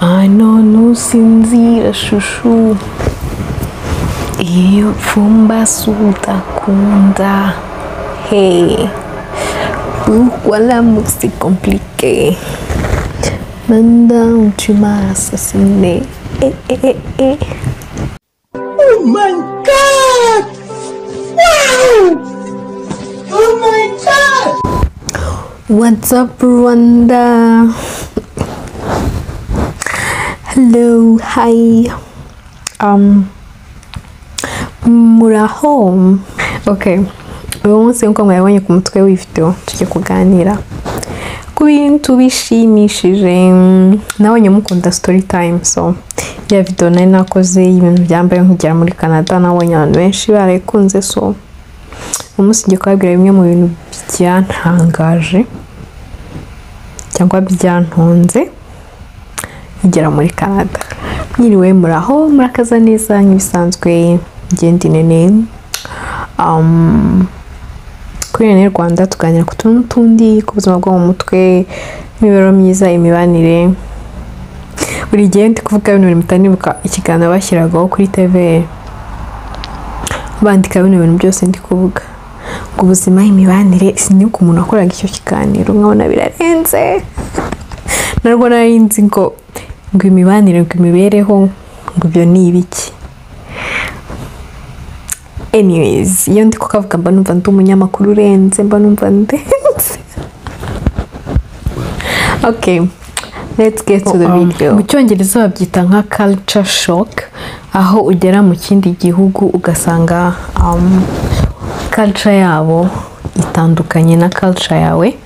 None usinzira chouchou. Iyo pfumbase udakunda. Hey, pourquoi l'amour c'est compliqué? Maintenant tu m'as assassiné. Eh, eh, eh, eh. Oh my God! Wow! Oh my God! What's up, Rwanda? Hello, hi. Muraho. Okay. Uyu munsi nkuko mwabibonye ku mutwe w'iyi video, tugiye kuganira ku bintu bishimishije. Nabonye mukunda story time, so ya video nari nakoze y'ibintu byambaye nkugera muri Canada, nabonye abantu benshi barayikunze, so uyu munsi ngiye kubabwira bimwe mu bintu byantangaje cyangwa byantunze nkigera muri Canada. Mwiriwe, muraho, murakaza neza nk'ibisanzwe. Njye ndi Nene. Kuri Nene Rwanda tuganira ku tuntu n'utundi, ku buzima bwo mu mutwe, imibereho myiza, imibanire. Buri gihe ndi kuvuga bino bintu mpita nibuka ikiganiro bashyiragaho kuri TV, bandika bino bintu byose ndi kuvuga ngo ubuzima, imibanire. Sinibuka umuntu wakoraga icyo kiganiro, nkabona birarenze. Narwo nari nzi ngo imibanire, ngo imibereho, ngo ibyo ni ibiki. Anyways, iyo ndi kukavuga mba numva ndi umunyamakuru urenze, mba numva ndenze. Okay, let's get to the video. Mu cyongereza babyita nka culture shock, aho ugera mu kindi gihugu ugasanga culture yabo itandukanye na culture yawe.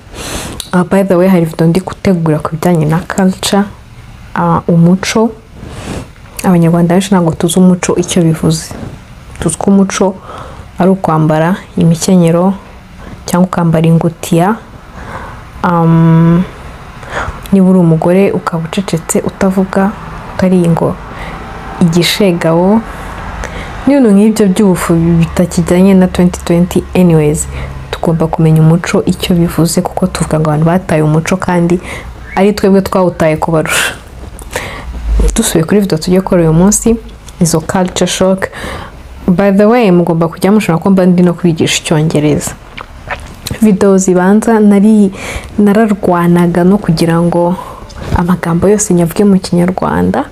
By the way, hari video ndi gutegura ku bijyanye na culture, umuco. Abanyarwanda benshi ntabwo tuzi umuco icyo bivuze. Tuzi ko umuco ari ukwambara imikenyero cyangwa ukambara ingutiya, niba uri umugore ukaba ucecetse utavuga, utari ngo igishegabo n'ibintu nk'ibyo by'ubufu bitakijyanye na 2020. Anyways, tugomba kumenya umuco icyo bivuze, kuko tuvuga ngo abantu bataye umuco kandi ari twebwe twawutaye kubarusha. Dusubiye kuri video tugiye gukora uyu munsi, izo culture shock. By the way, mugomba kujya mushobora ko mba ndi no kwigisha icyongereza. Video zibanza nari nararwanaga no kugira ngo amagambo yose nyavuge mu kinyarwanda,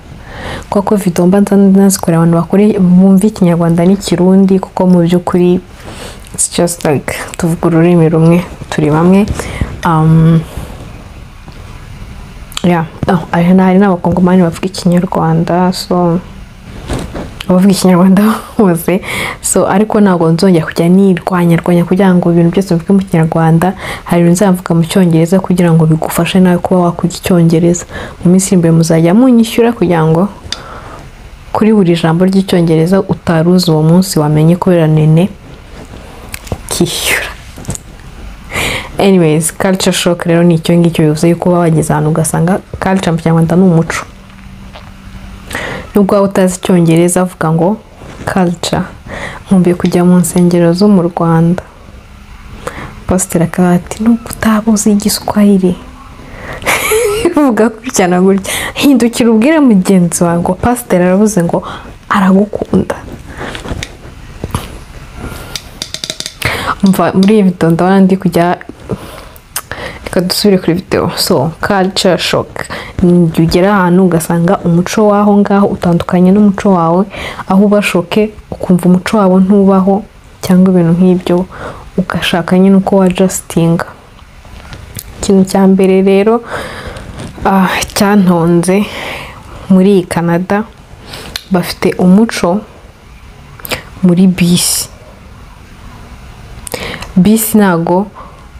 kuko video mba nazikorera abantu bakore bumva ikinyarwanda n'ikirundi, kuko mu by'ukuri it's just like tuvuga ururimi rumwe, turi bamwe. Yeah, oh, hari n'abakongomani bavuga ikinyarwanda, so abavuga ikinyarwanda bose, so ariko ntabwo nzongera kujya nirwanya kugira ngo ibintu byose bivuge mu kinyarwanda. Hari ibintu nzavuga mu cyongereza kugira ngo bigufashe nawe kuba wakwiga icyongereza. Mu minsi iri imbere muzajya munyishyura kugira ngo kuri buri jambo ry'icyongereza utaruzi uwo munsi wamenye kubera Nene ukishyura. Anyways, culture shock rero ni icyo ngicyo bivuze yuko uba wageze ahantu ugasanga culture mu kinyarwanda ni umuco. Nubwo waba utazi icyongereza avuga ngo culture. Nkumbuye kujya mu nsengero zo mu Rwanda, pasiteri akaba ati nubwo utaba uzi igiswahili uvuga gutya na gutya, hindukira ubwire mugenzi wawe ngo pasiteri aravuze ngo aragukunda. Umva, muri iyi video ndabona ndi kujya, reka dusubire kuri video. So culture shock ni ugera ahantu ugasanga umuco w'aho ngaho utandukanye n'umuco wawe, aho uba shoke ukumva umuco wabo ntubaho cyangwa ibintu nk'ibyo, ugashaka nyine uko wajustinga. Ikintu cya mbere rero cyantonze muri iyi Canada, bafite umuco muri bisi. Bisi ntago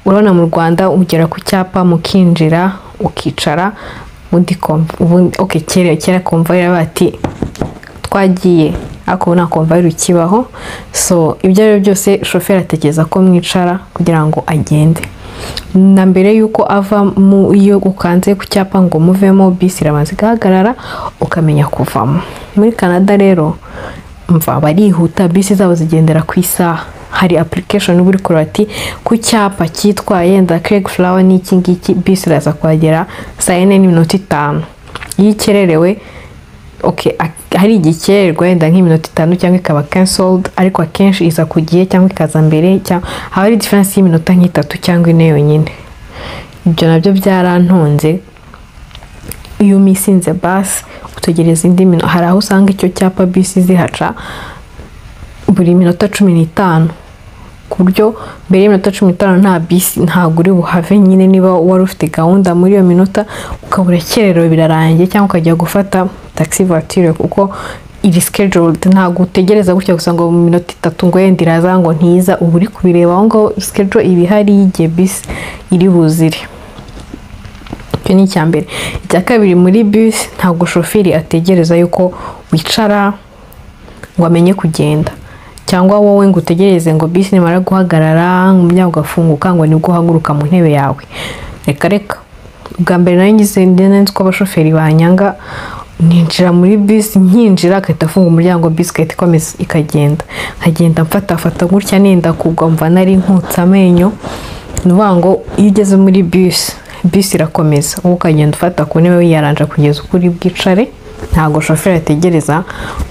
urabona mu Rwanda ugera ku cyapa mukinjira ukicara, ubundi okay, kera konvayeri bati twagiye, ariko ubu nta konvayeri ukibaho. So ibyo ari byo byose shoferi atekereza ko mwicara kugira ngo agende. Na mbere yuko ava mu iyo ukanze ku cyapa ngo muvemo, bisi irabanza igahagarara ukamenya kuvamo. Muri Canada rero mva barihuta, bisi zabo zigendera ku isaha. Hari application uba uri kureba ati ku cyapa cyitwa yenda Craig Flower n'iki ngiki, bisi iraza kuhagera saa 4:05. Iyo ikererewe, okay, hari igihe ikererwa wenda nk'iminota 5 cyangwa ikaba cancelled, ariko akenshi iza ku gihe cyangwa ikaza mbere, cyangwa haba hari difference y'iminota nk'itatu cyangwa 4 yonyine. Ibyo nabyo byarantunze. Iyo umisinze bus utegereza indi minota, hari aho usanga icyo cyapa bisi zihaca buri minota 15, ku buryo mbere y'iminota 15 nta bisi, ntabwo uri buhave nyine. Niba wari ufite gahunda muri iyo minota ukaba urakererewe birarangiye, cyangwa ukajya gufata taxi voiture kuko iri scheduled. Ntabwo utegereza gutya gusa ngo mu minota 3 ngo yenda iraza ngo ntiza, uba uri kubireba aho ngaho schedule iba ihari y'igihe bisi iri buzire. Icyo ni icya mbere. Icya kabiri, muri bisi ntabwo shoferi ategereza yuko wicara ngo amenye kugenda, cyangwa wowe ngo utegereze ngo bisi nimara guhagarara umuryango ugafunguka ngo nibwo uhaguruka mu ntebe yawe. Reka reka. Ubwa mbere nari ngize nzi ko abashoferi banyanga, ninjira muri bisi, nkinjira agahita afunga umuryango, bisi igahita ikomeza ikagenda. Nkagenda mfatafata gutya nenda kugwa, mva nari nkutse amenyo. Ni ukuvuga ngo iyo ugeze muri bisi, bisi irakomeza, wowe ukagenda ufata ku ntebe wiyaranja kugeza uko uri bwicare. Ntabwo shoferi ategereza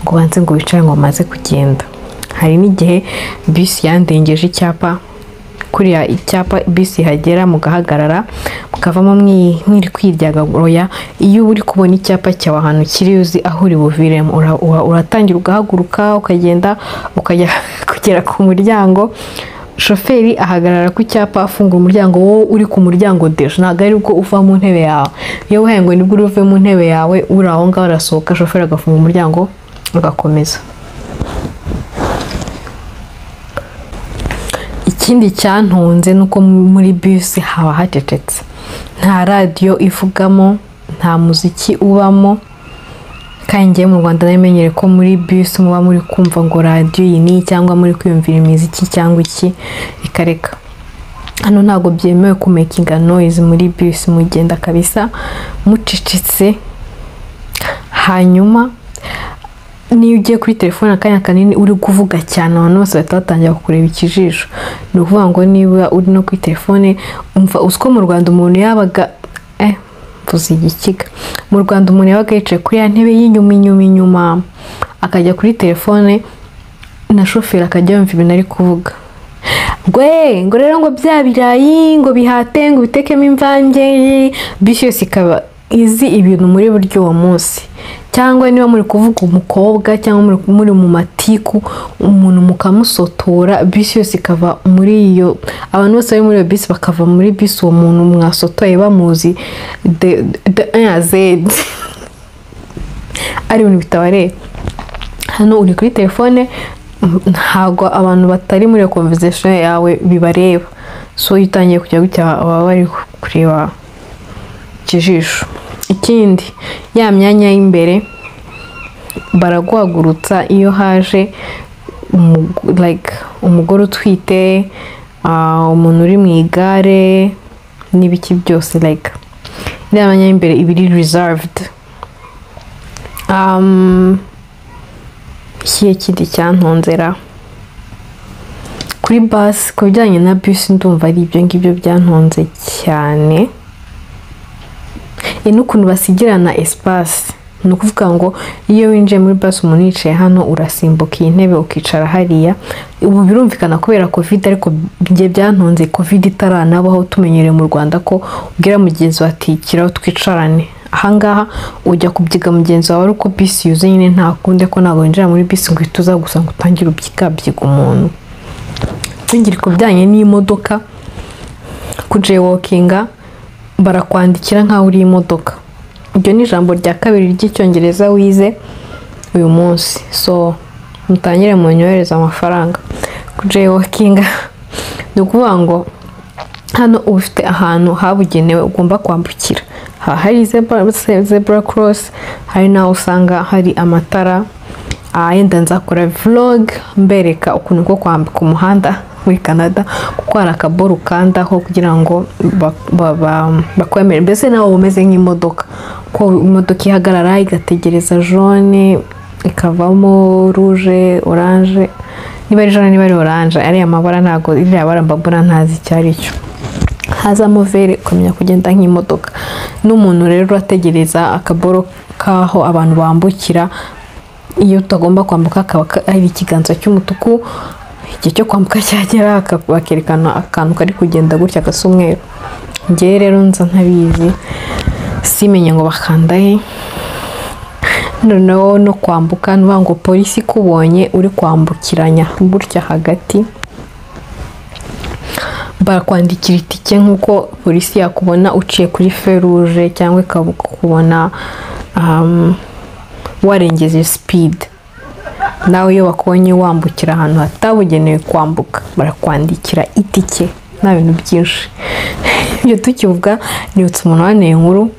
ngo ubanze ngo wicare ngo umaze kugenda. Hari n'igihe bisi yandengeje icyapa, kuriya icyapa bisi ihagera mugahagarara mukavamo mwiri kwiryagaroya. Iyo uri kubona icyapa cyawe ahantu kiri uzi aho uri buviremo, uratangira ugahaguruka ukagenda ukajya kugera ku muryango. Shoferi ahagarara ku cyapa afunga umuryango, wowe uri ku muryango deje, ntabwo ari bwo uva mu ntebe yawe. Iyo wihaye ngo nibwo uve mu ntebe yawe, uri aho ngaho arasohoka, shoferi agafunga umuryango agakomeza. Ikindi cyantunze nuko muri bisi haba hacecetse, nta radiyo ivugamo, nta muziki ubamo. Kandi ngewe mu Rwanda namenyere ko muri bisi muba muri kumva ngo radiyo iyi ni, cyangwa muri kwiyumvira imiziki cyangwa iki, ikareka. Hano ntabwo byemewe kumakinga noise muri bisi, mugenda kabisa mucecetse. Hanyuma niyo ugiye kuri telefone akanya kanini uri kuvuga cyane, abantu bose bahita batangira kukureba ikijisho. Ni ukuvuga ngo niba uri no kuri telefone, umva uziko mu Rwanda umuntu yabaga mvuze igikiga, mu Rwanda umuntu yabaga yicaye kuri ya ntebe y'inyuma inyuma inyuma, akajya kuri telefone na shoferi akajya yumva ibintu ari kuvuga. Gwe ngo rero ngo bya birayi ngo bihate ngo bitekemo imvange, bisi yose ikaba izi ibintu muri buryo uwo munsi. Cyangwa niba muri kuvuga umukobwa cyangwa muri mu matiku, umuntu mukamusotora, bisi yose ikava muri iyo, abantu bose bari muri iyo bisi bakava muri bisi uwo muntu mwasotoye bamuzi de 1 à Z. Ari ibintu bitabareba. Hano uri kuri telefone, ntabwo abantu batari muri conversation yawe bibareba. So iyo utangiye kujya gutya baba bari kureba ikijisho. Ikindi, ya myanya y'imbere baraguhagurutsa iyo haje like umugore utwite, umuntu uri mu igare n'ibiki byose, like iriya myanya y'imbere iba iri reserved. Ikihe kindi cyantonzera kuri bus? Ku bijyanye na bus ndumva ari ibyo ngibyo byantonze cyane. N'ukuntu basigirana espace, ni ukuvuga ngo iyo winjiye muri bus umuntu yicaye hano, urasimbuka iyi ntebe ukicara hariya. Ubu birumvikana kubera covid, ariko njye byantunze covid itaranabaho, tumenyereye mu Rwanda ko ubwira mugenzi wawe ati kiraho twicarane. Ahangaha ujya kubyiga mugenzi wawe ariko bisi yuzuye nyine, nta kundi ko ntabwo winjira muri bisi ngo uhite uza gusa ngo utangire ubyigabyiga umuntu. Twinjire ku bijyanye n'imodoka, ku jaywalkinga barakwandikira nkaho uri imodoka. Iryo ni ijambo rya kabiri ry'icyongereza wize uyu munsi, so mutangire munyohereze amafaranga. Ku jaywalkinga ni ukuvuga ngo hano uba ufite ahantu habugenewe ugomba kwambukira, hari zebra cross, hari naho usanga hari amatara. Yenda nzakora vlog mbereka ukuntu ko kwambuka umuhanda muri Canada, kuko hari akaboro ukandaho kugira ngo bakwemere, mbese nawe umeze nk'imodoka, ko imodoka ihagarara igategereza jaune ikavamo rouge, orange, niba ari jaune niba ari orange, ariya mabara ntago iriya bara mbabura ntazi icyo ari cyo, hazamo vere ukamenya kugenda nk'imodoka. N'umuntu rero urategereza akaboro k'aho abantu bambukira, iyo utagomba kwambuka akaba ari ikiganza cy'umutuku, igihe cyo kwambuka cyagera bakerekana akantu kari kugenda gutya gasa umweru. Njyewe rero nza ntabizi, simenye ngo bakanda he. Noneho no kwambuka ni ngo polisi ikubonye uri kwambukiranya gutya hagati, barakwandikira itike nk'uko polisi yakubona uciye kuri feruje cyangwa ikakubona warengeje speed. Nawe iyo bakubonye wambukira ahantu hatabugenewe kwambuka barakwandikira itike. Nta bintu byinshi. Ibyo tukivuga, nibutse umuntu waneye inkuru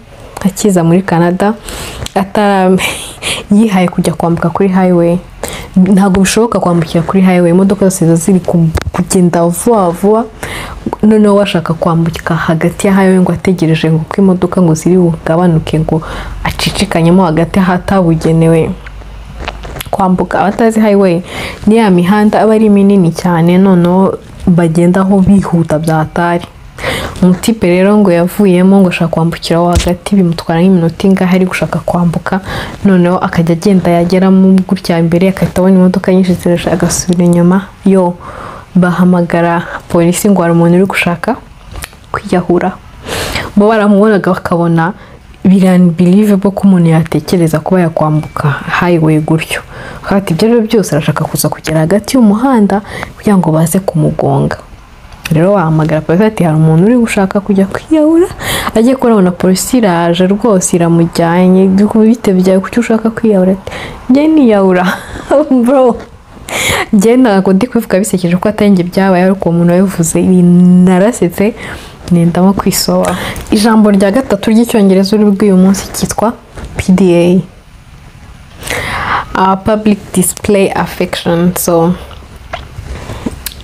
akiza muri Canada, yihaye kujya kwambuka kuri highway. Ntabwo bishoboka kwambukira kuri highway, imodoka zose ziba ziri kugenda vuba vuba. Noneho washaka kwambuka hagati ya highway ngo ategereje ngo ko imodoka ngo ziri bugabanuke ngo acicikanyemo hagati ahatabugenewe kwambuka. Abatazi highway, ni ya mihanda aba ari minini cyane, noneho bagendaho bihuta byatari. Umutipe rero ngo yavuyemo ngo ashaka kwambukira aho hagati, bimutwara nk'iminota ingahe ari gushaka kwambuka. Noneho akajya agenda, yageramo gutya imbere agahita abona imodoka nyinshi zirasha, agasubira inyuma. Yo bahamagara polisi ngo hari umuntu uri gushaka kwiyahura. Bo baramubonaga bakabona biri unbelievable ko umuntu yatekereza kuba yakwambuka highway gutyo. Ati ibyo rero byose arashaka kuza kugera hagati y'umuhanda kugira ngo baze kumugonga. Rero wahamagara polisi ati hari umuntu uri gushaka kujya kwiyahura. Agiye kurabona polisi iraje rwose iramujyanye, bite byawe, kuki ushaka kwiyahura? Ati njye niyahura bro. Njye ntabwo ndi kubivuga bisekeje ko atari njye byabaye, ariko uwo muntu wabivuze narasetse nendamo kwisoba. Ijambo rya gatatu ry'Icyongereza uri bw'uyu munsi cyitwa PDA, public display affection. So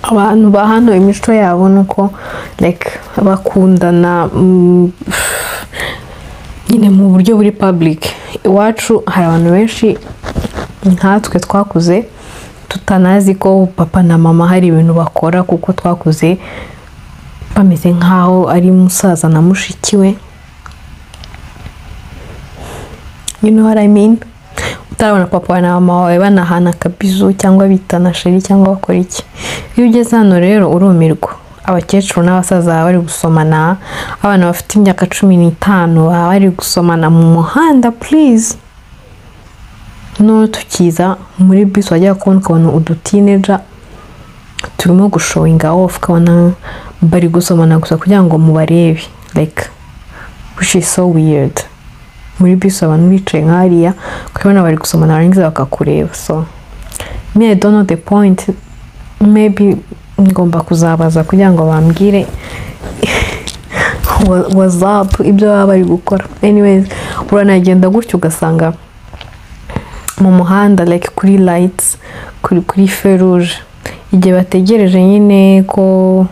abantu ba hano imico yabo ni uko like bakundana nyine mu buryo buri public. Iwacu hari abantu benshi nkatwe twakuze tutanazi ko papa na mama hari ibintu bakora, kuko twakuze bameze nkaho ari musaza na mushiki we, you know what I mean? Utarabona papa na mama wawe banahana akabizu cyangwa bitana chéri cyangwa bakora iki. Iyo ugeze hano rero urumirwa, abakecuru n'abasaza baba bari gusomana, abana bafite imyaka 15 baba bari gusomana mu muhanda, please. Noneho tukiza muri bisi wajya kubona ukabona uduteenager turimo gushowinga off, ukabona bari gusomana gusa kugira ngo mubarebe, like which is so weird. Muri bisi abantu bicaye nk'hariya ukabona bari gusomana, barangiza bakakureba. So me, I don't know the point, maybe ngomba kuzabaza kugira ngo bambwire what's up, ibyo baba bari gukora. Anyways, uranagenda gutyo ugasanga mu muhanda like kuri lights, kuri feruje, igihe bategereje nyine ko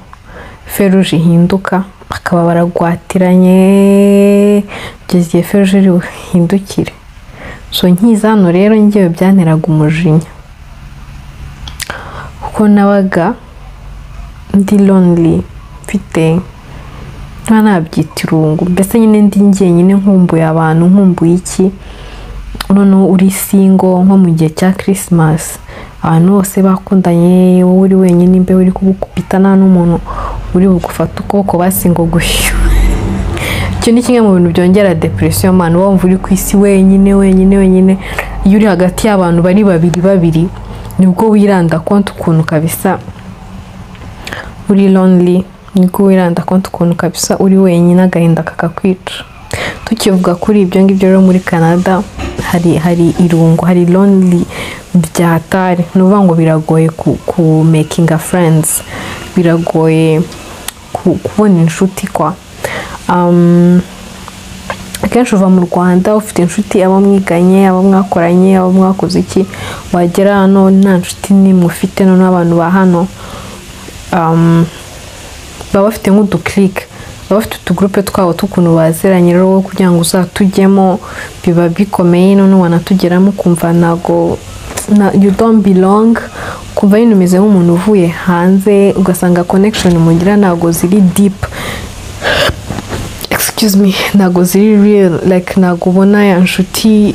feruje ihinduka bakaba baragwatiranye kugeza igihe feruje iri buhindukire. So nkiza hano rero ngewe byanteraga umujinya, kuko nabaga ndi lonely, mfite nta nabyita irungu, mbese nyine ndi njyenyine, nkumbuye abantu, nkumbuye iki. Noneho uri single nko mu gihe cya Christmas, abantu bose bakundanye, wowe uri wenyine, imbeho uri kugukubita, nta n'umuntu uri bugufate ukuboko basi ngo gushyu. Icyo ni kimwe mu bintu byongera depression man, wumva uri ku isi wenyine wenyine wenyine. Iyo uri hagati y'abantu bari babiri babiri nibwo wiranda konti ukuntu kabisa uri lonely, nibwo wiranda konti ukuntu kabisa uri wenyine, agahinda kakakwica. Tukivuga kuri ibyo ngibyo rero, muri Canada hari irungu, hari lonely byatari. Ni ukuvuga ngo biragoye ku making a friends, biragoye kubona inshuti kwa akenshi uva mu Rwanda ufite inshuti, abo mwiganye, abo mwakoranye, abo mwakoze iki, wagera hano nta nshuti n'imwe ufite. Noneho abantu ba hano baba bafite nk'uduclique, baba bafite utugurupe twabo tw'ukuntu baziranye. Rero wowe kugira ngo uzatujyemo biba bikomeye, noneho wanatugeramo ukumva ntago you don't belong, ukumva nyine umeze nk'umuntu uvuye hanze, ugasanga connection mugira ntago ziri deep. Excuse. Excuse me, ntabwo ziri real. Like, ntabwo ubona ya nshuti,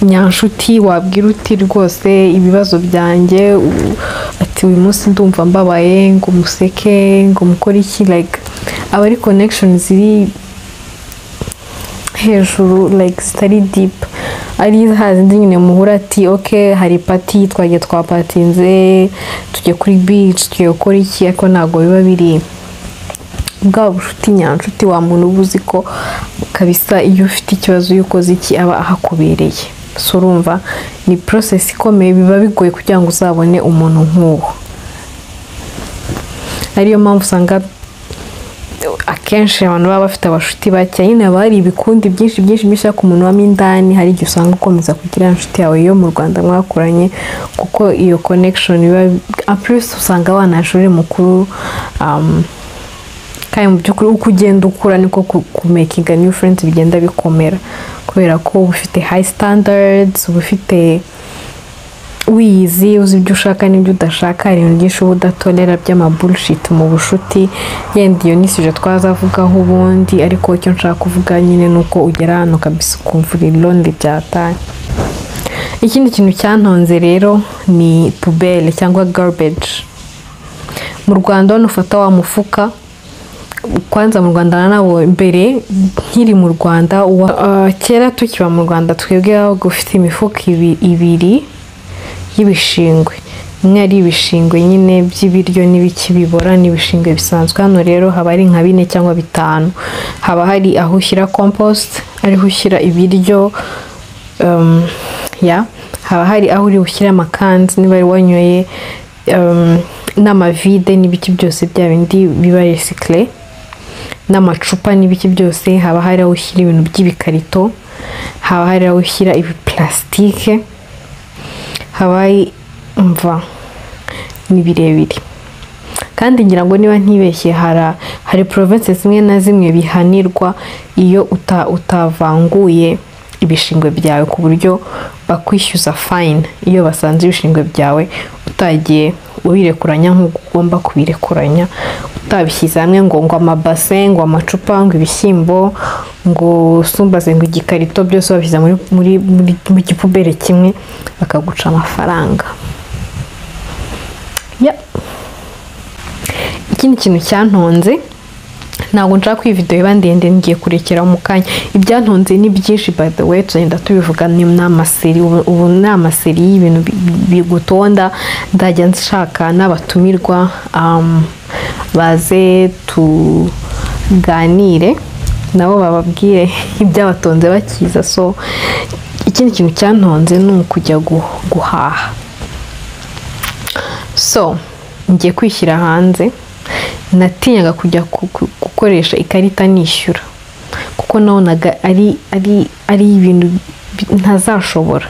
nyanshuti wabwira uti: "Rwose ibibazo byanjye," ati: "Uyu munsi ndumva mbabaye," ngo museke, ngo mukore iki. Like, aba ari connection ziri hejuru, like zitari deep, ari hazindi nyine muhura ati: "Ok, hari party, twagiye, twapatinze, tugiye kuri beach, tugiye gukora iki," ariko ntabwo biba biri bwa bushuti nyanshuti, wa muntu uba uzi ko kabisa iyo ufite ikibazo, iyo ukoze iki, aba ahakubereye. So urumva ni process ikomeye, biba bigoye kugira ngo uzabone umuntu nk'uwo. Ariyo mpamvu usanga akenshi abantu baba bafite abashuti bake. Nyine haba hari ibikundi byinshi byinshi byinshi, ariko umuntu wamo indani hari igihe usanga ukomeza kugira inshuti yawe yo mu Rwanda mwakuranye, kuko iyo connection iba plus usanga wanaje uri mukuru, kandi mu by'ukuri uko ugenda ukura niko kumakinga new friends bigenda bikomera, kubera ko uba ufite high standards, uba ufite wiyizi, uzi ibyo ushaka n'ibyo udashaka. Hari ibintu byinshi uba udatolera by'amabullshit mu bushuti. Yenda iyo ni sujet twazavugaho ubundi, ariko icyo nshaka kuvuga nyine ni uko ugera hano kabisa ukumva uri lonely byataye. Ikindi kintu cyantonze rero ni poubelle cyangwa garbage. Mu Rwanda hano ufata wa mufuka. Kwanza mu Rwanda nabo mbere nkiri mu Rwanda, kera tukiba mu Rwanda, twebwe wabaga ufite imifuka ibiri y'ibishingwe. Imwe ari ibishingwe nyine by'ibiryo n'ibiki bibora, n'ibishingwe bisanzwe. Hano rero haba ari nka bine cyangwa bitanu. Haba hari aho ushyira compost, ariho ushyira ibiryo, ya haba hari aho uri bushyire amakanzi niba ari wanyoye, n'amavide n'ibiki byose, bya bindi biba recyclé, n'amacupa n'ibiki byose. Haba hari aho ushyira ibintu by'ibikarito, haba hari aho ushyira ibipulasitike, haba hari, mva ni birebire. Kandi ngira ngo niba ntibeshye, hari province zimwe na zimwe bihanirwa iyo utavanguye ibishingwe byawe, ku buryo bakwishyuza fine iyo basanze ibishingwe byawe utagiye ubirekuranya nk'uko ugomba kubirekuranya, utabishyize hamwe, ngo amabase, ngo amacupa, ngo ibishyimbo, ngo sumbaze, ngo igikarito, byose babishyize muri mu gipoubelle kimwe, bakaguca amafaranga. Yeah. Ikindi kintu cyantonze, ntabwo nshaka ko iyi video iba ndende, ngiye kurekera mu kanya. Ibyantonze ni byinshi, by the way, tugenda tubivuga, ni n'amaséries. Ubu ni amaséries y'ibintu bigutonda. Nzajya nshaka n'abatumirwa, baze tuganire nabo, bababwire ibyabatonze bakiza. So ikindi kintu cyantonze ni ukujya guhaha. So ngiye kwishyira hanze, natinyaga kujya gukoresha ikarita nishyura, kuko nabonaga ari ibintu ntazashobora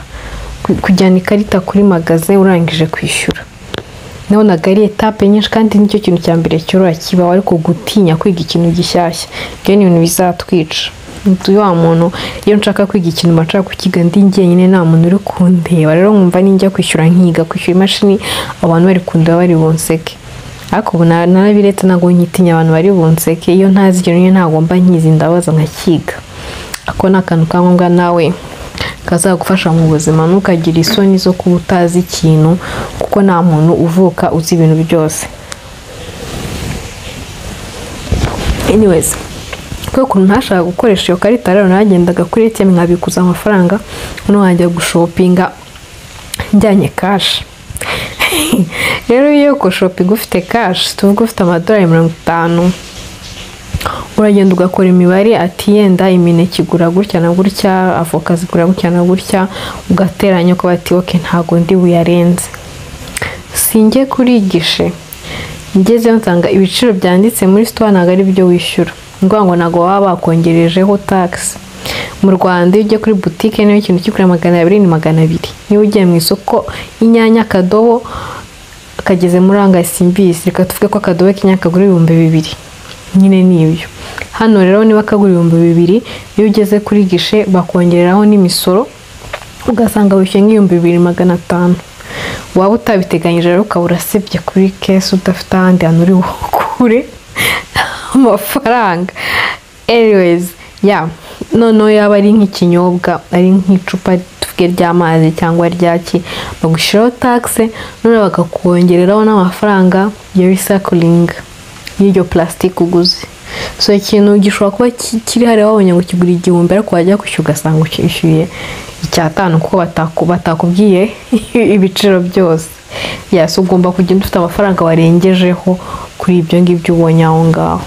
kujyana ikarita kuri magasin urangije kwishyura. Nabonaga ari étapes nyinshi, kandi nicyo kintu cya mbere cyoroha kibaho, ariko gutinya kwiga ikintu gishyashya, ibyo ni ibintu bizatwica. Ndi wa muntu, iyo nshaka kwiga ikintu mba nshaka kukiga ndi njyenyine, nta muntu uri kundeba. Rero nkumva ninjya kwishyura, nkiga kwishyura imashini, abantu bari kundeba, bari bunseke. Ariko ubu narabiretse, ntabwo nkitinya abantu bari bunseke. Iyo ntazi ikintu nyine ntabwo mba nkizi, ndabaza nkakiga. Ako ni akantu ka ngombwa nawe kazagufasha mu buzima: ntukagire isoni zo kuba utazi ikintu, kuko nta muntu uvuka uzi ibintu byose. Anyways, kubera ukuntu ntashaka gukoresha iyo karita rero, nagendaga kuri ATM nkabikuza amafaranga, noneho nkajya gushopinga njyanye cash. Rero iyo gushopinga ufite cash, tuvuge ufite amadolari 50, uragenda ugakora imibare ati: "Yenda imineke igura gutya na gutya, avoka zigura gutya na gutya," ugateranya ukaba ati: "Ok, ntabwo ndi buyarenze." Sinjye kuri guichet, ngezeyo nsanga ibiciro byanditse muri store ntabwo ari byo wishyura. Ni ukuvuga ngo ntabwo baba bakongerejeho tax. Mu Rwanda iyo ugiye kuri butike, niba ikintu kigura 200, ni 200. Niba ugiye mu isoko, inyanya akadobo kageze muri angahe simbizi, reka tuvuge ko akadobo k'inyanya kagura 2000, nyine ni ibyo. Hano rero niba kagura 2000, iyo ugeze kuri guichet bakongereraho n'imisoro, ugasanga wishyuye nk'2500. Waba utabiteganyije rero ukaba urasebye kuri caisse, udafite ahandi hantu uri bukure amafaranga. Anyways, yeah, noneho yaba ari nk'ikinyobwa, ari nk'icupa tuvuge ry'amazi cyangwa ryaki, bagushyiraho taxe, noneho bakakongereraho n'amafaranga ya recycling y'iryo plastic uguze. So ikintu gishobora kuba kiri hariya wabonye ngo kigura 1000, ariko wajya kwishyura ugasanga ukishyuye 500, kuko batakubwiye ibiciro byose. Yes, ugomba kugenda ufite amafaranga warengejeho kuri ibyo ngibyo ubonye aho ngaho.